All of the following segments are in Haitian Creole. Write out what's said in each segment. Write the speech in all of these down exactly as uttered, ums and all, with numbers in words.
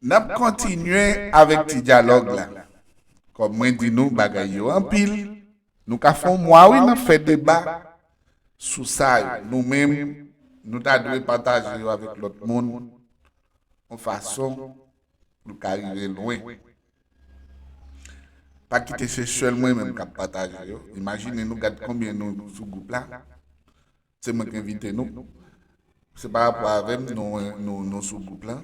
N ap kontinye avèk ti dyalòg la. Kòm mwen di nou, bagay yo anpil. Nou ka fè yon mwa, wi, n ap fè deba sou sa yo. Nou menm, nou ta dwe pataje yo avèk lòt moun yon fason pou l ka rive lwen. Pa kite se sèl mwen menm k ap pataje yo. Imajine nou gad konbyen nou sou gwoup la. Se mwen k envite nou. Se pa rapò avè m nou, nou, nou sou gwoup la.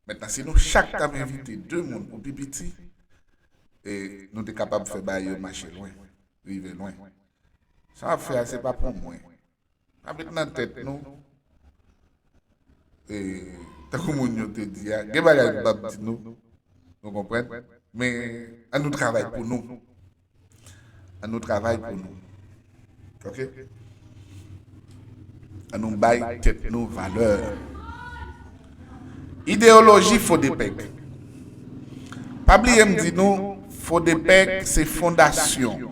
Mentnan, si nou chak t ap envite de moun pou pi piti, e nou te kapab fè bagay yo mache lwen, rive lwen. Sa w ap fè a, se pa pou mwen. Pa met nan tèt nou, e, tankou moun yo te di a, gen bagay m p ap di nou, nou konprann? Men, ann nou travay pou nou. Ann nou travay pou nou. Oke? Ann nou bay tèt nou valè. Ideyoloji Fodepèk. Pa bliye m di nou, Fodepèk se fondasyon.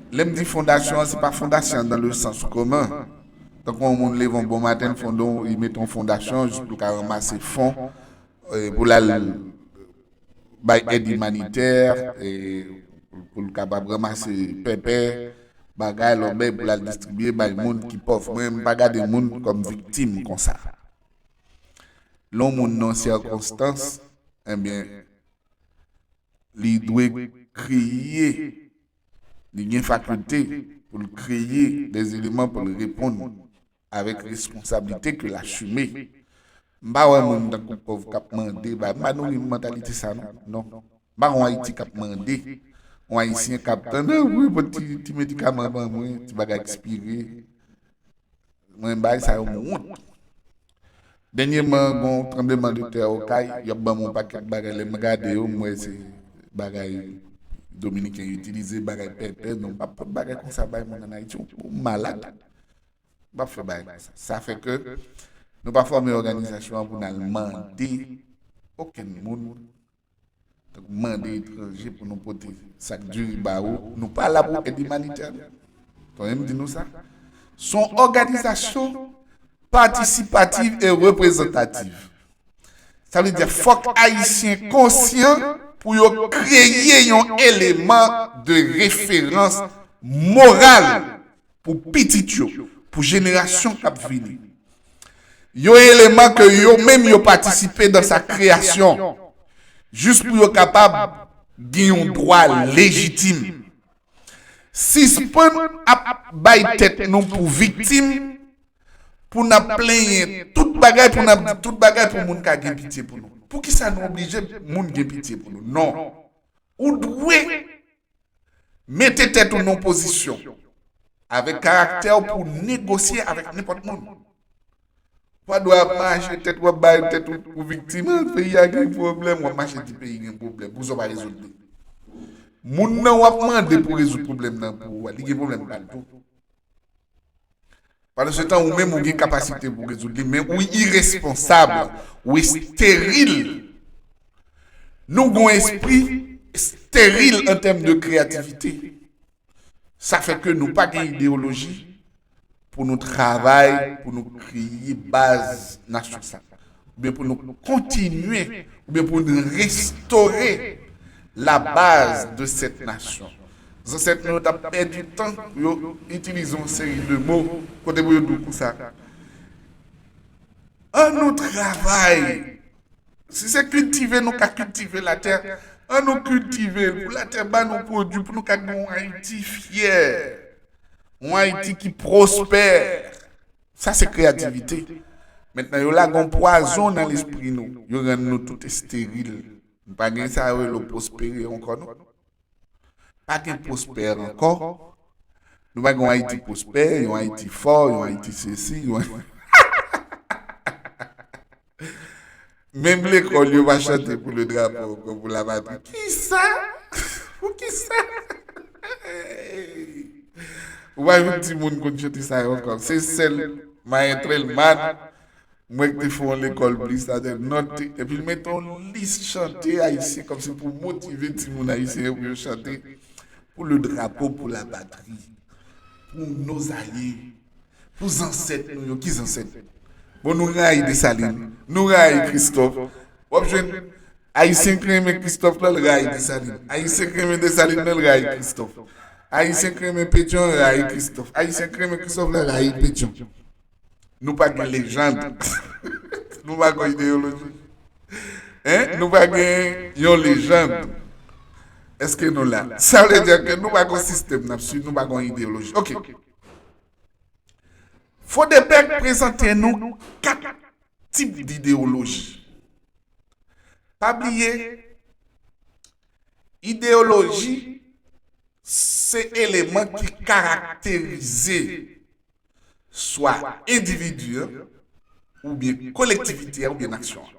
Lè m di fondasyon an, se pa fondasyon dan le sans komen. Tankou yon moun leve yon bon maten, l fonde, li mete yon fondasyon jis pou l ka ranmase fon, e, pou l al bay èd imanitè, e, pou l kapab ranmase pèpè, bagay, lòbèy pou l al distribiye bay moun ki pòv. Mwen, m pa gade moun kòm viktim konsa. Lè yon moun nan sèkonstans, ebyen, li dwe kreye, li gen fakilte pou l kreye de eleman pou l reponn avèk responsablite ke l asime. M pa wè moun tankou pòv k ap mande, ba, m pa nouri mantalite sa, non. Non. M pa wè yon Ayiti k ap mande, yon Ayisyen k ap tann, "Ah, wi, bon, ti, ti medikaman ban mwen, ti bagay ekspire." Mwen, bagay sa yo, m wont. Dènyèman, gen yon tranbleman de tè Okay, y ap ban m yon pakèt bagay. Lè m gade yo, m wè se bagay Dominiken yo itilize, bagay pèpè. Non, m p ap pot bagay konsa bay moun ann Ayiti, ou, ou malad. M p ap fè bagay konsa. Sa fè ke nou pa fòme òganizasyon an pou n al mande okenn moun, tankou mande etranje pou nou pote sak diri ba ou. Nou pa la pou èd imanitè, non. Tande m di nou sa. Se yon òganizasyon patisipativ e reprezantativ. Sa vle di, fòk Ayisyen konsyan pou yo kreye yon eleman de referans moral pou pitit yo, pou jenerasyon k ap vini. Yon eleman ke yo menm yo patisipe dan sa kreyasyon, jis pou yo kapab gen yon dwa lejitim. Sispann ap bay tèt nou pou viktim, pou n ap plenyen tout bagay, pou n ap di tout bagay pou moun ka gen pitye pou nou. Poukisa nou oblije moun gen pitye pou nou? Non. Ou dwe mete tèt ou nan pozisyon avèk karaktè w pou negosye avèk nenpòt moun. Ou pa dwe ap mache tèt w ap bay tèt ou pou viktim, "Ah, peyi a gen pwoblèm," w ap mache di peyi gen pwoblèm, pou sa w pa rezoud li. Moun nan w ap mande pou rezoud pwoblèm nan pou ou a, li gen pwoblèm pa l tou. Pandan se tan, ou menm ou gen kapasite pou rezoud li, men ou iresponsab, ou esteril. Nou gen yon espri esteril an tèm de kreyativite. Sa fè ke nou pa gen ideyoloji pou nou travay, pou nou kreye baz nasyon sa, oubyen pou nou kontinye, oubyen pou nou restore la base de cette nation. Zansèt nou yo t ap pèdi tan pou yo itilize yon seri de mo kote pou yo di w konsa, "An nou travay." Si se kiltive, nou ka kiltive latè, an nou kiltive l pou latè ba nou pwodui, pou nou ka gen yon Ayiti fyè, yon Ayiti ki pwospè. Sa se kreyativite. Mentnan, yo lage yon pwazon nan lespri nou. Yo rann nou tout esteril. Nou pa gen sa yo rele pwospere ankò, non. Pa gen pwospè ankò. Nou pa gen yon Ayiti pwospè, yon Ayiti fò, yon Ayiti sesi, yon Menm lekòl yo pa chante pou le drapo ankò, pou la patri. Kisa? Pou kisa? Ou pa jwenn timoun konn chante sa yo ankò. Se sèl Mayen Trèlman, mwen ki te fè yon lekòl plis la, te note, epi l mete yon lis chante ayisyen kòmsi pou motive timoun ayisyen yo pou yo chante pou le drapo, pou la patri, pou nos aïeux. Pou zansèt nou yo, ki zansèt? Bon, nou rayi Desalin, nou rayi Kristòf. W ap jwenn Ayisyen ki renmen Kristòf la, l rayi Desalin. Ayisyen ki renmen Desalin la, l rayi Kristòf. Ayisyen ki renmen Petyon, rayi Kristòf. Ayisyen ki renmen Kristòf la, rayi Petyon. Nou pa gen lejand. Nou pa gen ideyoloji. Hein? Nou pa gen yon lejand. Èske nou la? Sa vle di ke nou pa gen sistèm n ap swiv, nou pa gen ideyoloji. Ok. Fodepèk prezante nou kat tip ideyoloji. Pa bliye, ideyoloji se eleman ki karakterize swa endividi an, oubyen kolektivite a, oubyen nasyon an.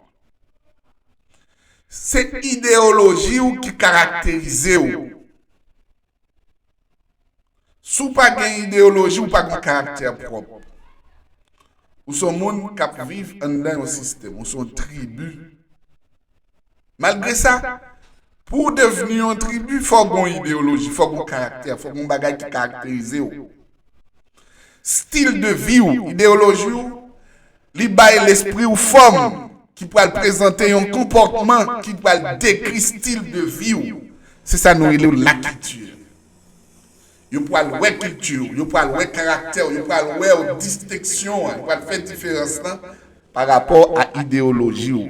Se ideyoloji w ki karakterize w. Si w pa gen ideyoloji, w pa gen karaktè pwòp. Ou se yon moun k ap viv anndan yon sistèm, ou se yon tribi. Malgre sa, pou w devni yon tribi, fò w gen yon ideyoloji, fò w gen yon karaktè, fò w gen yon bagay ki karakterize w. Stil de vi w, ideyoloji w, li bay lespri w fòm ki pral prezante yon konpòtman ki pral dekri stil de vi w. Se sa nou rele lakilti. Yo pral wè kilti w, yo pral wè karaktè w, yo pral wè w distenksyon an, yo pral fè diferans lan pa rapò a ideyoloji w.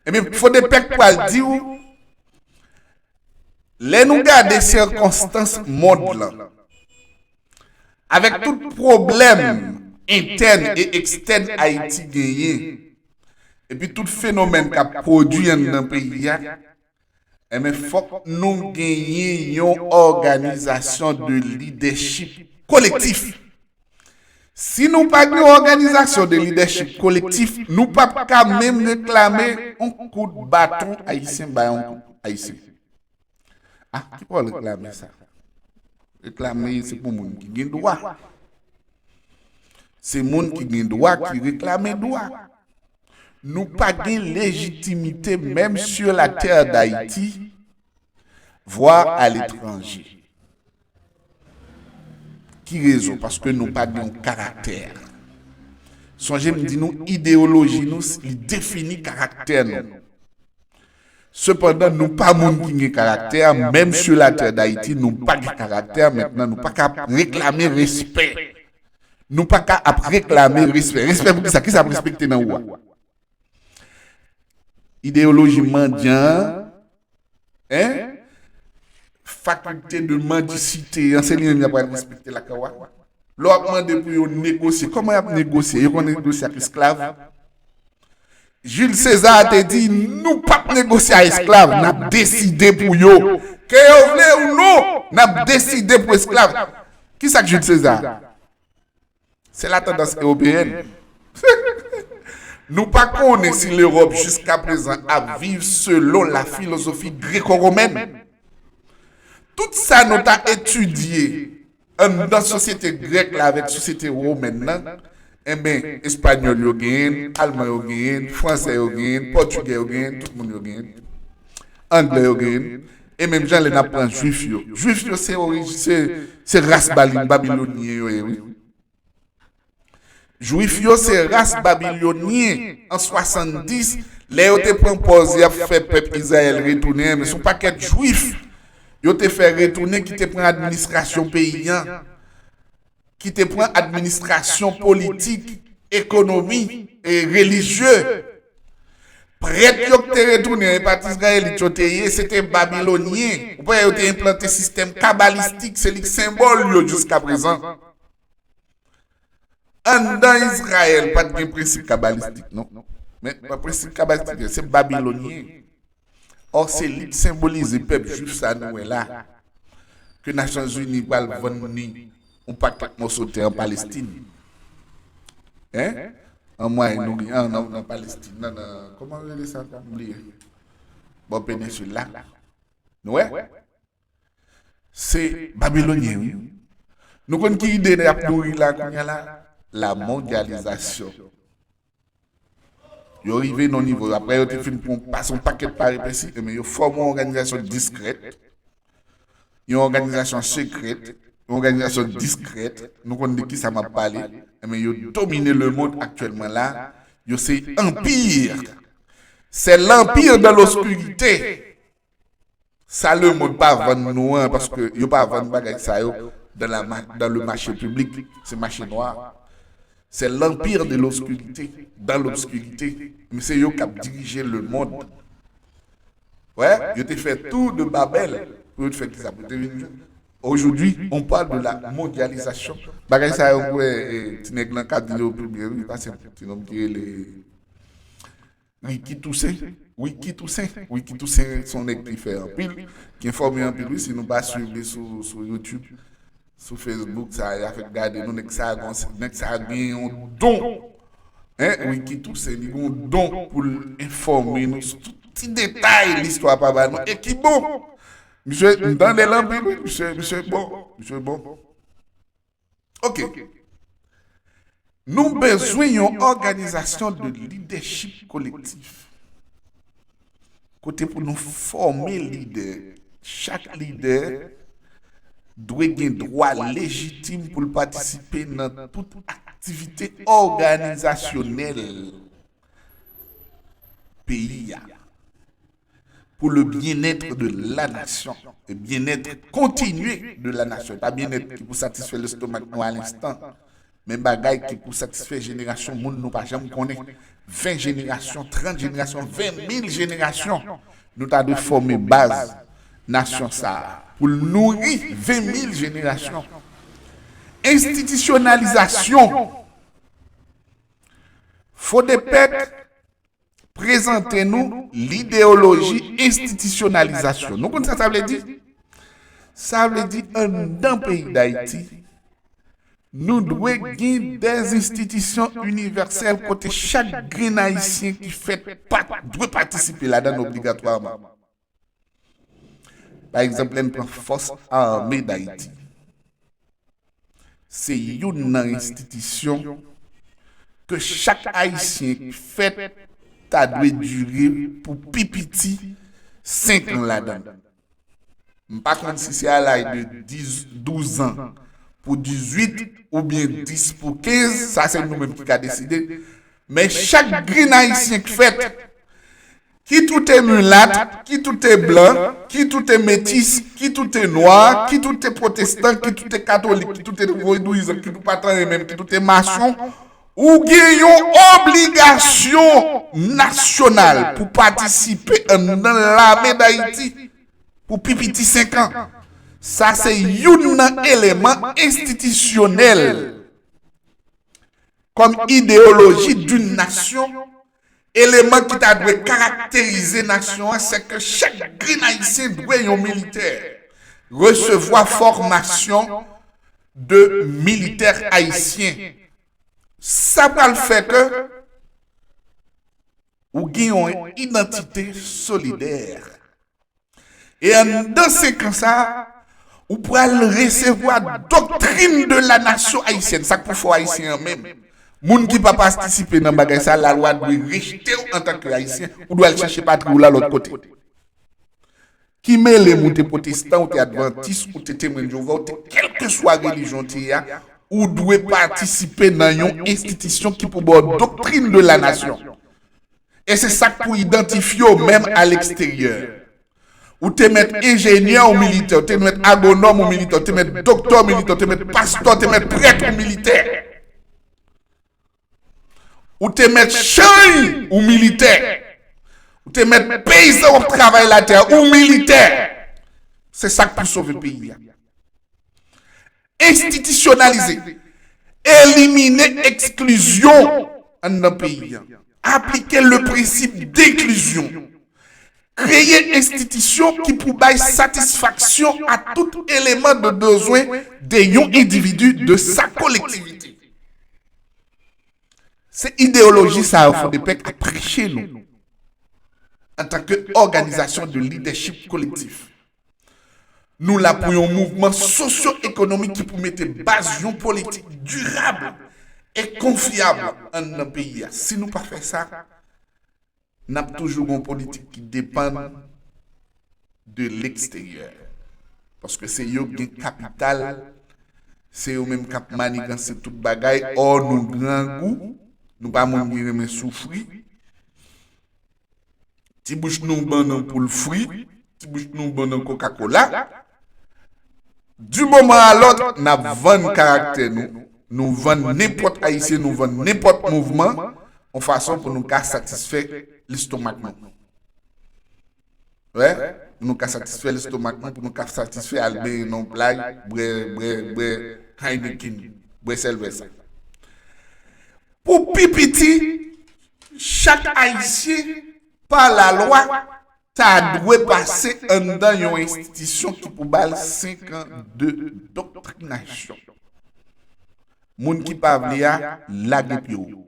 Ebyen, Fodepèk pral di w, lè nou gade sikonstans mond lan, avèk tout pwoblèm entèn e ekstèn Ayiti genyen, epi tout fenomèn k ap pwodui anndan peyi a, enben, fòk nou genyen yon òganizasyon de lidèchip kolektif. Si nou pa gen yon òganizasyon de lidèchip kolektif, nou p ap ka menm reklame yon kout baton ayisyen bay yon kout ayisyen. Ah, ki pawòl reklame sa? Reklame se pou moun ki gen dwa. Se moun ki gen dwa ki reklame dwa. Nou pa gen lejitimite menm sur la terre d'Haïti, voire à l'étranger. Ki rezon? Paske nou pa gen yon karaktè. Sonje m di nou, ideyoloji nou, li defini karaktè nou. Sepandan, nou pa moun ki gen karaktè, menm sur la terre d'Haïti, nou pa gen karaktè, mentnan nou pa ka reklame respè. Nou pa ka ap reklame respè. Respè pou kisa? Kisa ap respekte nan ou a? Ideyoloji mandyan an, hein? Fakilte de mandisite an, se li menm y ap pral respekte lakay ou a. Lè w ap mande pou yo negosye, kòman y ap negosye? Yo konn negosye ak esklav? Jules César te di, nou p ap negosye a esklav, n ap deside pou yo. Ke yo vle ou non, n ap deside pou esklav. Kisa k Jules César? Se la tandans ewopeyèn. Nou pa konnen si Lewòp jiska prezan ap viv selon la filozofi greko-womèn. Tout sa nou ta etidye anndan sosyete grèk la avèk sosyete womèn nan, enben, espanyòl yo genyen, alman yo genyen, fransè yo genyen, pòtigè yo genyen, tout moun yo genyen, anglè yo genyen, e menm jan lè n ap pran jwif yo. Jwif yo se orij-, se, se ras bali-, babilonyen yo ye, wi. Jwif yo se ras babilonyen an swasanndis, lè yo te pran pòz y ap fè pèp Izrayèl retounen, men se yon pakèt jwif yo te fè retounen ki te pran administrasyon peyi an, ki te pran administrasyon politik, ekonomi e relijye. Prèt yo ki te retounen, e pa t Izrayelit yo te ye, se te babilonyen. Ou pa wè yo te enplante sistèm kabalistik, se li k senbòl yo jiska prezan. Anndan Izrayèl pa t gen prensip kabalistik, non. Men, prensip kabalistik, se babilonyen. Ò, se li k senbolize pèp jwif sa nou wè la, ke Nasyonzini pral vann ni yon pakèt moso tè an Palestin. Hein? An mwayen, nou gen, an, nan, nan Palestin, nan, nan, kòman yo rele sa ankò? M bliye. Bò penensil la. Nou wè? Se babilonyen, wi. Nou konn ki ide y ap nouri la kounye a la? Lamondyalizasyon. Yo rive nan nivo, apre yo te fin pran, pase yon pakèt parepesi, enben yo fòme yon òganizasyon diskrèt, yon òganizasyon sekrèt, yon òganizasyon diskrèt, nou konn de kisa m ap pale, enben yo domine lemonn aktyèlman la, Yo se anpir. C'est l'empire dans l'obscurité. Sa lemonn pa vann nou an, paske yo pa vann bagay sa yo dans la ma- dans le marché public. Se mache nwa. C'est l'empire de l'obscurité, dans l'obscurité. Men se yo k ap dirije lemonn. Wè, yo te fè tour de Babel pou yo te fè kisa, pou yo te vin jwenn. Aujourd'hui, on parle de la mondialisation. Bagay sa yo, wè, eh, ti nèg lan ka di yo pi byen, wi, pase ti nonm ki rele Ricky Toussaint. Ricky Toussaint. Ricky Toussaint se yon nèg ki fè anpil, ki enfòme anpil, wi. Si nou pa swiv li sou, sou YouTube, sou Facebook, sa y a fèk gade nou, nèg sa a gon- nèg sa a gen yon don. Hein, Ricky Toussaint, li gen yon don pou l enfòme nou sou tout ti detay listwa papa nou. E ki bon. Misye, m tande l anpil, wi. Misye, misye bon. Misye bon. Ok. Nou bezwen yon òganizasyon de lidèchip kolektif. Kote pou nou fòme lidè. Chak lidè dwe gen dwa lejitim pou l patisipe nan tout aktivite òganizasyonèl peyi a. Pour le bien-être de la nation, le bien-être continu de la nation. Pa byenèt ki pou satisfè lestomak nou a lenstan, men bagay ki pou satisfè jenerasyon moun nou pa janm konnen. Ven jenerasyon, trant jenerasyon, ven mil jenerasyon, nou ta dwe fòme baz nasyon sa a pou l nouri ven mil jenerasyon. Enstitisyonalizasyon. Fodepec prezante nou lideyoloji enstitisyonalizasyon. Nou konn sa sa vle di? Sa vle di anndan peyi Dayiti, nou dwe gen dèz enstitisyon inivèsèl kote chak grenn Ayisyen ki fèt pa dwe patisipe ladan l obligatwaman. Pa egzanp, lè n pran Fòs Ame Dayiti, se youn nan enstitisyon ke chak Ayisyen ki fèt ta dwe dire pou pi piti senk an ladan l. M pa konn si se a laj de dis, douz an pou dizuit oubyen dis pou kenz, sa se nou menm ki ka deside. Men chak grenn Ayisyen ki fèt, kit ou te milat, kit ou te blan, kit ou te metis, kit ou te nwa, kit ou te pwotestan, kit ou te katolik, kit ou te vodouyizan, kit ou pa t anyen menm, kit ou te mason, ou gen yon obligasyon nasyonal pou patisipe anndan lame Dayiti pou pi piti senk an. Sa se youn nan eleman enstitisyonèl kòm idéologie d'une nation, eleman ki ta dwe karakterize nasyon an, se ke chak grenn Ayisyen dwe yon militè, resevwa fòmasyon de militè ayisyen. Sa pral fè ke ou gen yon idantite solidè. E anndan senk an sa a, ou pral resevwa doktrin de la nation haïtienne, sa k pou fè w ayisyen an menm. Moun ki pa patisipe nan bagay sa a, lalwa dwe rejte w antanke ayisyen, ou dwe al chèche patri w la lòt kote. Ki mele m, ou te pwotestan, ou te advantis, ou te temwen de Jewova, ou te kèlkeswa relijyon w te ye a, ou dwe patisipe nan yon enstitisyon ki pou ba w doktrin de la nation. E se sa k pou idantifye w menm a leksteryè. Ou te mèt enjenyè ou militè, ou te mèt agwonòm ou militè, ou te mèt doktè ou militè, ou te mèt pastè, ou te mèt prèt ou militè. Ou te mèt chanj ou militè. Ou te mèt peyizan w ap travay latè ou militè. Se sa k pou sove peyi a. Enstitisyonalize, elimine eksklizyon anndan peyi a, aplike le prensip denklizyon, kreye enstitisyon ki pou bay satisfaksyon a tout eleman de bezwen de yon endividi, de sa kolektivite. Se ideyoloji sa yo Fodepec ap preche nou antanke òganizasyon de lidèchip kolektif. Nou la pou yon mouvman sosyo-ekonomik ki pou mete baz yon politik dirab e konfyab anndan peyi a. Si nou pa fè sa, n ap toujou gen yon politik ki depann de leksteryè. Paske se yo k gen kapital, se yo menm k ap maniganse tout bagay, ò nou grangou, Nou pa moun ki renmen soufri. Ti bouch nou ban nou pou l fri, ti bouch nou ban nou Coca-Cola. Du moment à l'autre, n ap vann karaktè nou. Nou vann nenpòt Ayisyen, nou vann nenpòt mouvman, yon fason pou nou ka satisfè lestomak nou. Wè, pou nou ka satisfè lestomak nou, pou nou ka satisfè al benyen nan plaj, bwè, bwè, bwè Heineken, bwè sèl vè sa. Pou pi piti, chak Ayisyen, pa lalwa, ta dwe pase anndan yon enstitisyon ki pou ba l senk an de doktrinasyon. Moun ki pa vle a, lage pye w.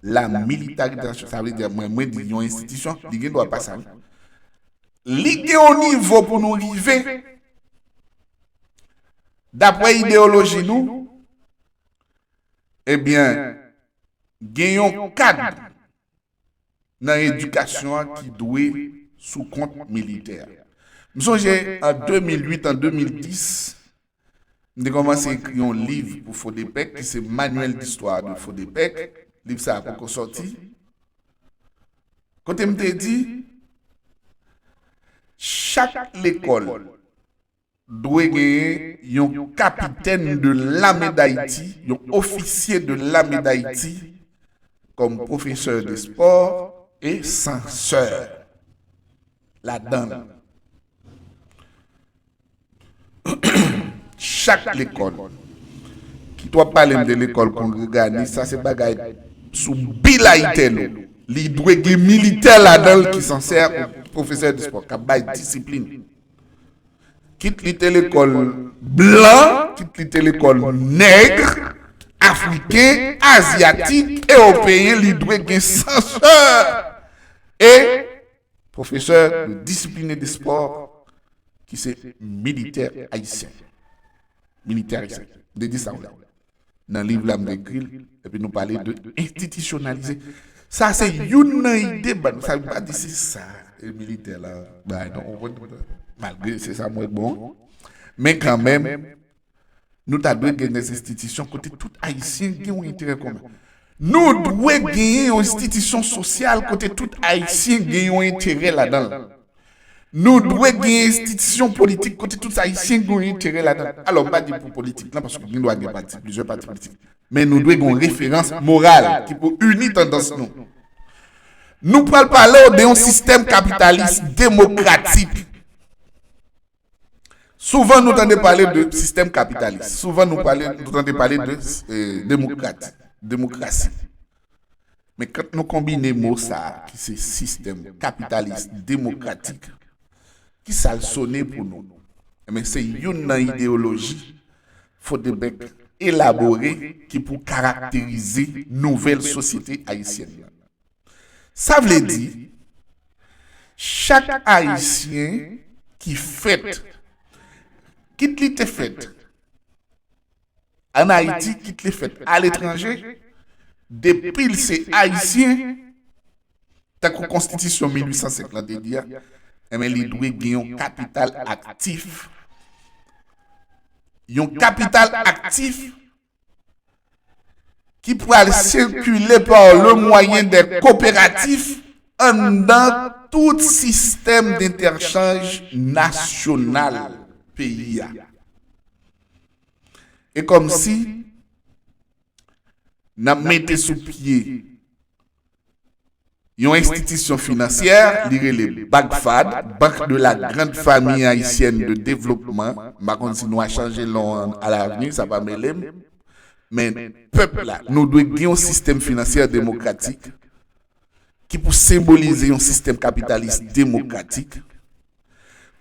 La militarizasyon, sa vle di, mwen, mwen di yon enstitisyon, li gen dwa pa sa, wi. Li gen yon nivo pou nou rive, daprè ideyoloji nou, ebyen, gen yon kad nan edikasyon an ki dwe sou kont militè. M sonje an de mil uit, an de mil dis, m te kòmanse ekri yon liv pou Fodepec, ki se Manuel d'histoire de Fodepec. Liv sa a poko sòti. Kote m te di, chak lekòl dwe genyen yon kapitèn de lame d'Ayiti, yon ofisye de lame d'Ayiti, kòm pwofesè de spò e sansè ladan l. Chak lekòl, kit w ap pale m de lekòl kongreganis, sa se bagay sou bilaytè nou. Li dwe gen militè ladan l ki sansè, pwofesè de spò, k ap bay disiplin. Kit li te lekòl blan, kit li te lekòl nèg, afriken, azyatik, ewopeyen, li dwe gen sansè e pwofesè de disiplin e de spò ki se militè ayisyen. Militè ayisyen. M te di sa w la. Nan liv la, m te ekri l, epi nou pale de enstitisyonalize. Sa se youn nan ide, ban, sa vle pa di se sa, e militè la, bay, non, ou konprann? Malgre se sa m wè k bon. Men kanmenm, nou ta dwe gen de enstitisyon kote tout Ayisyen gen yon enterè komen. Nou dwe genyen yon enstitisyon sosyal kote tout Ayisyen gen yon enterè ladan l. Nou dwe gen enstitisyon politik kote tout Ayisyen gen yon enterè ladan. Alò, m pa di pou politik lan, paske gen dwa gen pati, plizyè pati politik. Men nou dwe gen yon referans moral ki pou ini tandans nou. Nou pral pale w de yon sistèm kapitalis demokratik. Souvan nou tande pale de sistèm kapitalis. Souvan nou pale, nou tande pale de, eh, demokrati, demokrasi. Men kan nou konbine mo sa a, ki se sistèm kapitalis demokratik, ki sa l sone pou nou? Enben, se youn nan ideyoloji Fodebèk elabore ki pou karakterize nouvèl sosyete ayisyèn nan. Sa vle di, chak Ayisyen ki fèt, kit li te fèt ann Ayiti, kit li fèt aletranje, depi l se Ayisyen, tankou Konstitisyon mil uit san senk lan te di a, enben, li dwe gen yon kapital aktif. Yon kapital aktif ki pral sikile pa le mwayen de koperatif anndan tout sistèm dentèchanj nasyonal peyi a. E kòmsi n ap mete sou pye yon enstitisyon finansyè, li rele BAGFAD, Banque de la Grande Famille Haïtienne de Développement. M pa konn si nou a chanje non an alavni, sa pa mele m. Men pèp la, nou dwe gen yon sistèm finansyè demokratik ki pou senbolize yon sistèm kapitalis demokratik,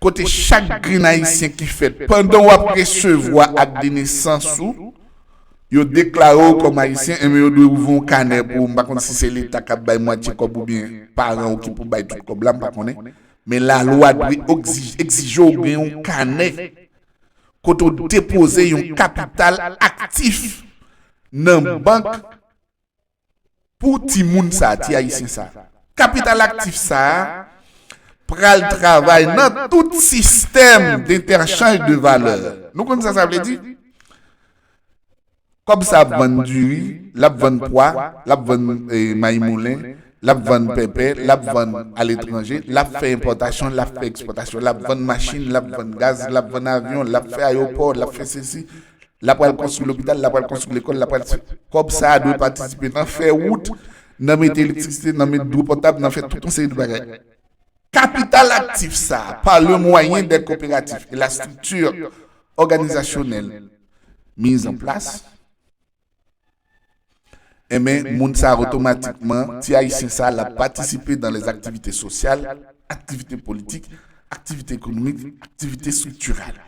kote chak grenn Ayisyen ki fèt, pandan w ap resevwa ak de nesans ou, yo deklare w kòm Ayisyen, enben yo dwe ouvri yon kanè pou ou. M pa konn si se Leta k ap bay mwatye kòb oubyen paran w ki pou bay tout kòb la, m pa konnen. Men lalwa dwe egzij-, egzije w gen yon kanè kote w depoze yon kapital aktif nan bank pou timoun sa a, ti Ayisyen sa a. Kapital aktif sa a pral travay nan tout sistèm dentèchanj de valè. Nou konn sa sa vle di? Kòb sa ap vann diri, l ap vann pwa, l ap vann eh, mayi moulen, l ap vann pèpè, l ap vann aletranje, l ap fè enpòtasyon, l ap fè ekspòtasyon, l ap vann machin, l ap vann gaz, l ap vann avyon, l ap fè ayewopò, l ap fè sesi, l ap pral konstwi lopital, l ap pral konstwi lekòl, l ap pral. Kòb sa a dwe patisipe nan fè wout, nan mete elektrisite, nan mete dlo potab, nan fè tout yon seri de bagay. Capital actif ça, par le moyen des coopératives et la structure organisationnelle mise en place, enben, moun sa otomatikman, ti ayisyen sa la patisipe dans les activités sociales, activités politiques, activités économiques, activités structurales,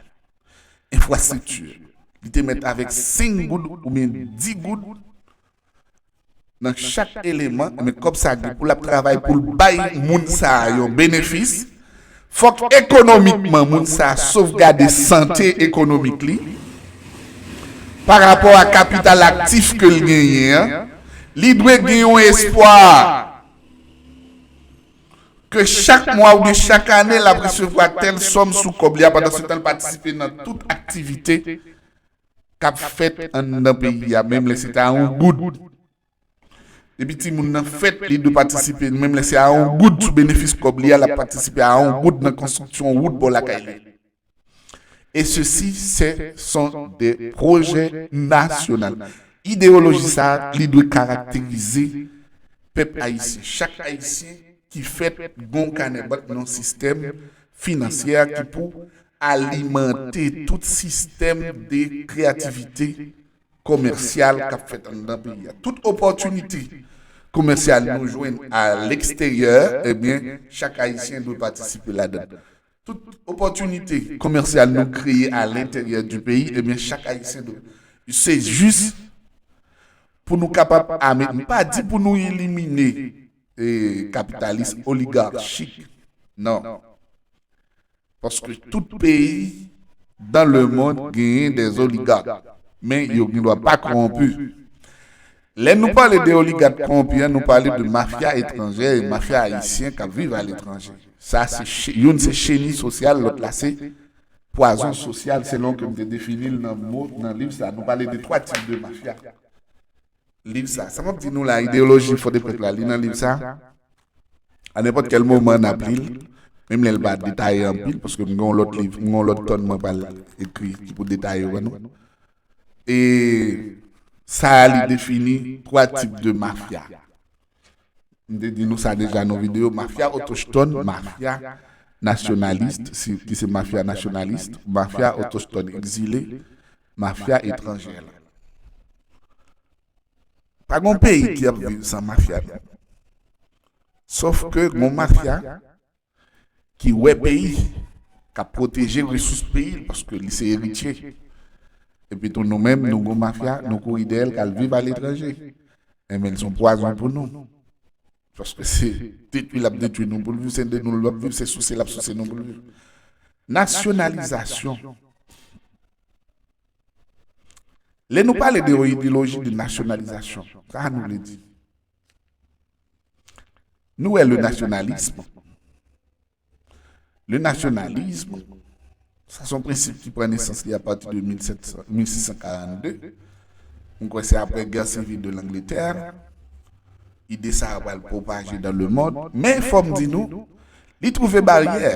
infrastructure. Li te met avèk senk goud oubyen dis goud nan chak eleman, men kòb sa gen pou l ap travay pou l bay moun sa a yon benefis. Fòk ekonomikman moun sa a sovgade sante ekonomik li pa rapò a kapital aktif ke l genyen an. Li dwe gen yon espwa ke chak mwa oubyen chak ane l ap resevwa tèl sòm sou kòb li a, pandan se tan l patisipe nan tout aktivite k ap fèt anndan peyi a, menm lè se ta yon goud. Depi timoun nan fèt, li dwe patisipe, menm lè se a yon goud sou benefis kòb li a, l ap patisipe a yon goud nan konstriksyon wout bò lakay li. Et ceci, ce sont des projets nationaux. Ideyoloji sa a, li dwe karakterize pèp ayisyen. Chak ayisyen ki fèt gon kanè bant nan sistèm finansyè ki pou alimante tout sistèm de kreyativite komèsyal k ap fèt anndan peyi a. Tout opòtinite komèsyal nou jwenn a leksteryè, ebyen, chak ayisyen dwe patisipe ladan. Tout opòtinite komèsyal nou kreye a lenteryè di peyi, ebyen, chak ayisyen dwe. Se jis pou nou kapab ame, m pa di pou nou elimine eh, kapitalis oligarchik. Non. Paske tout peyi dans le monde genyen des oligarques. Men yo gen dwa pa kowonpi. Lè nou pale de oligak kowonpi an, nou pale de mafya etranjè e mafya ayisyen k ap viv aletranje. Sa se che- youn se cheni sosyal, lòt la se pwazon sosyal, selon ke m te defini l nan mo nan liv sa. Nou pale de twa tip de mafya. Liv sa, sa m ap di nou la, ideyoloji Fòdepèk la, li nan liv sa. A nenpòt kèl moman n ap li l, menm lè l pa detaye anpil, paske m gen yon lòt liv, m gen yon lòt tòn mwen pral ekri ki pou detaye yo ban nou. E sa a li defini twa tip de mafya. M te di nou sa deja nan videyo, mafya otochtòn, mafya nasyonalis, si- ki se mafya nasyonalis, mafya otochtòn egzile, mafya etranjè la. Pa gon peyi ki ap viv san mafya, non. Sòf ke gon mafya ki wè peyi, k ap pwoteje resous peyi l, paske li se eritye. Epi tou nou menm, nou gon mafya, nou kouri dèyè l, k al viv aletranje. Enben, l se yon pwazon pou nou. Paske se detwi l ap detwi nou pou l viv, se de nou l ap viv, se souse l ap souse nou pou l viv. Nasyonalizasyon. Lè nou pale de yon ideoloji de nasyonalizasyon, sa nou vle di? Nou wè le nationalisme. Le nationalisme, sa se yon prensip ki pran nesans li apati de mil sèt san, mil sis san karannde. M kwè se apre gè sivil de Langletè, ide sa a pral pwopaje dans le monde. Men fò m di nou, li twouve baryè.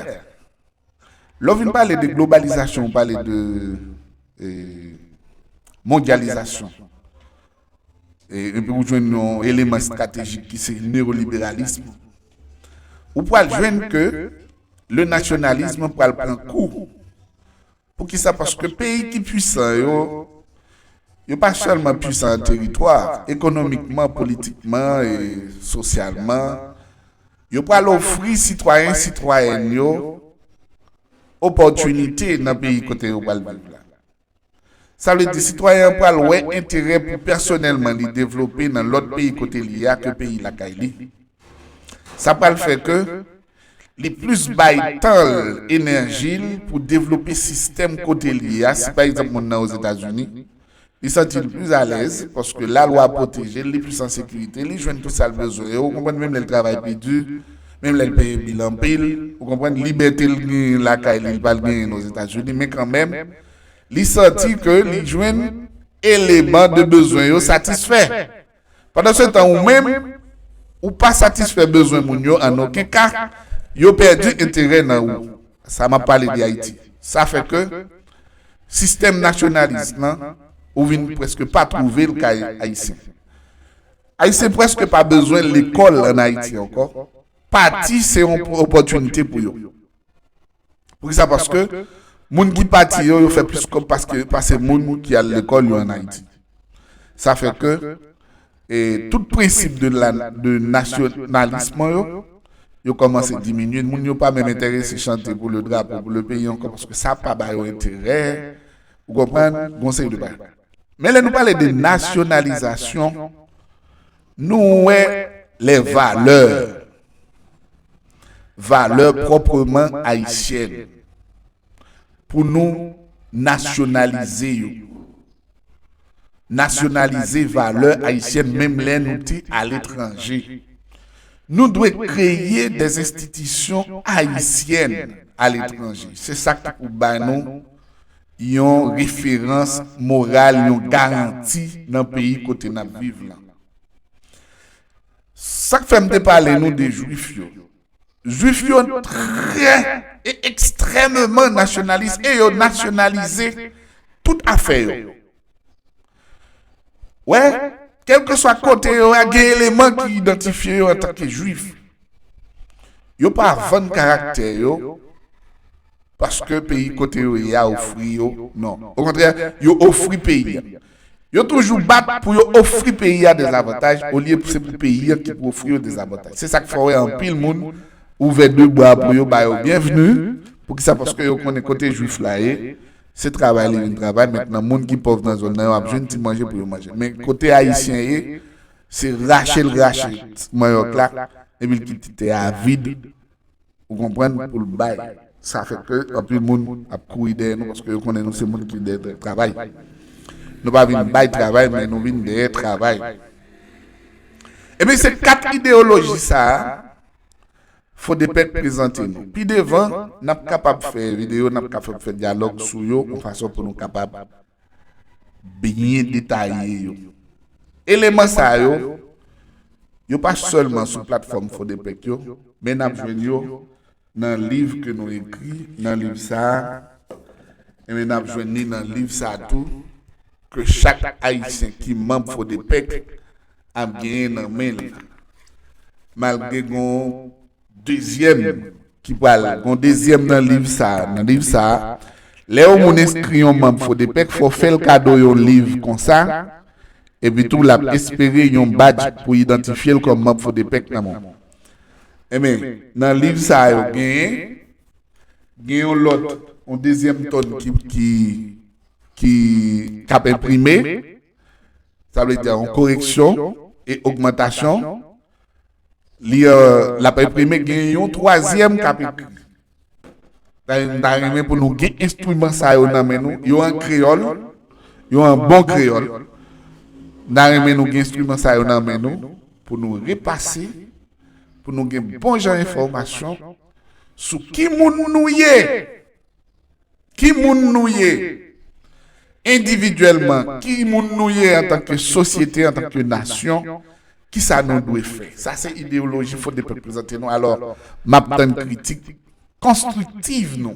Lè w vin pale de globalizasyon, ou pale de eh, mondyalizasyon. E, epi ou jwenn yon eleman estratejik ki se neyoliberalism. Ou pral jwenn ke le nasyonalism pral pran kou. Poukisa? Paske peyi ki pwisan yo, yo pa sèlman pwisan an teritwa, ekonomikman, politikman e sosyalman, yo pral ofri sitwayen, sitwayèn yo opòtinite nan peyi kote yo pral viv la. Sa vle di sitwayen an pral wè enterè pou pèsonèlman li devlope nan lòt peyi kote li ye a ke peyi lakay li. Sa pral fè ke li plis bay tan l, enèji l pou devlope sistèm kote li ye a. Si pa egzanp moun nan Ozetazini, li santi l plis alèz paske lalwa pwoteje l, li plis an sekirite, li jwenn tout sa l bezwen yo, ou konprann, menm lè l travay pi di, menm lè l peye bil anpil, ou konprann, libète l genyen lakay li, li pa l genyen Ozetazini, men kanmenm, li santi ke li jwenn eleman de bezwen yo satisfè. Pandan se tan, ou menm, ou pa satisfè bezwen moun yo an okenn ka, yo pèdi enterè nan ou. Sa m ap pale de Ayiti. Sa fè ke sistèm nasyonalis lan, ou vin prèske pa twouve l kay Ayisyen. Ayisyen prèske pa bezwen lekòl ann Ayiti ankò. Pati se yon opòtinite pou yo. Poukisa? Paske moun ki pati yo, yo fè plis kòb paske, pase moun ki al lekòl yo ann Ayiti. Sa fè ke, e, tout prensip de la, de nasyonalism yo, yo kòmanse diminye. Moun yo pa menm enterese chante pou le drapo, pou le peyi ankò, paske sa pa ba yo enterè. Ou konprann? Gon seri de bagay. Men lè nou pale de nasyonalizasyon, nou wè les valeurs, valè pwòpman ayisyèn, pou nou nasyonalize yo. Nasyonalize valè ayisyèn, menm lè nou te aletranje. Nou dwe kreye des institutions haïtiennes à l'étranger. Se sa ki pou ba nou yon referans moral, yon garanti nan peyi kote n ap viv lan. Sa k fè m te pale nou de Jwif yo. Jwif yo trè e ekstrèmeman nasyonalis e yo nasyonalize tout afè yo. Wè, kèlkeswa kote yo a, gen eleman ki idantifye yo antanke Jwif. Yo pa vann karaktè yo, paske peyi kote yo ye a ofri yo, non. Okontrè, yo ofri peyi a. Yo toujou bat pou yo ofri peyi a de zavantaj, olye se pou peyi a ki pou ofri yo de zavantaj. Se sa k fè w wè anpil moun ouvè de bra pou yo ba yo byenvni. Poukisa? Paske yo konnen kote Jwif la ye, se travay li vin travay. Mentnan, moun ki pòv nan zòn nan yo ap jwenn ti manje pou yo manje. Men kote Ayisyen ye, se rache l rache ti manyòk la, epi l kite tè a vid, ou konprann, pou l bay. Sa fè ke anpil moun ap kouri dèyè nou, paske yo konnen nou se moun ki dèyè travay. Nou pa vin bay travay, men nou vin dèyè travay. Epi se kat ideyoloji sa a, Fodepèk prezante nou. Pi devan, n ap kapab fè videyo, n ap kapab fè dyalòg sou yo, yon fason pou nou kapab byen detaye yo. Eleman sa yo, yo pa sèlman sou platfòm Fodepèk yo, men n ap jwenn yo nan liv ke nou ekri, nan liv sa a, ebyen n ap jwenn li nan liv sa a tou, ke chak Ayisyen ki manm Fodepèk ap genyen nan men li. Malgre gon dezyèm ki pral, gon dezyèm nan liv sa a, nan liv sa a, lè yon moun enskri yon manm Fodepèk, fò w fè l kado yon liv konsa, epi tou l ap espere yon badge pou idantifye l kòm manm Fodepèk nan men w. Ebyen, nan liv sa a yo genyen, gen yon lòt, yon dezyèm tòn ki, ki, ki, k ap enprime, sa vle di yon koreksyon e ogmantasyon. Li, euh, l ap enprime, gen yon twazyèm k ap ekri. Dayè, m ta renmen pou nou gen enstriman sa yo nan men nou. Yo an kreyòl, yo an bon kreyòl. M ta renmen nou gen enstriman sa yo nan men nou pou nou repase, pou nou gen bon jan enfòmasyon sou ki moun nou ye. Ki moun nou ye endividyèlman, ki moun nou ye antanke sosyete, antanke nasyon, kisa nou dwe fè. Sa se ideyoloji Fodepèk prezante nou. Alò, m ap tann kritik konstriktiv nou.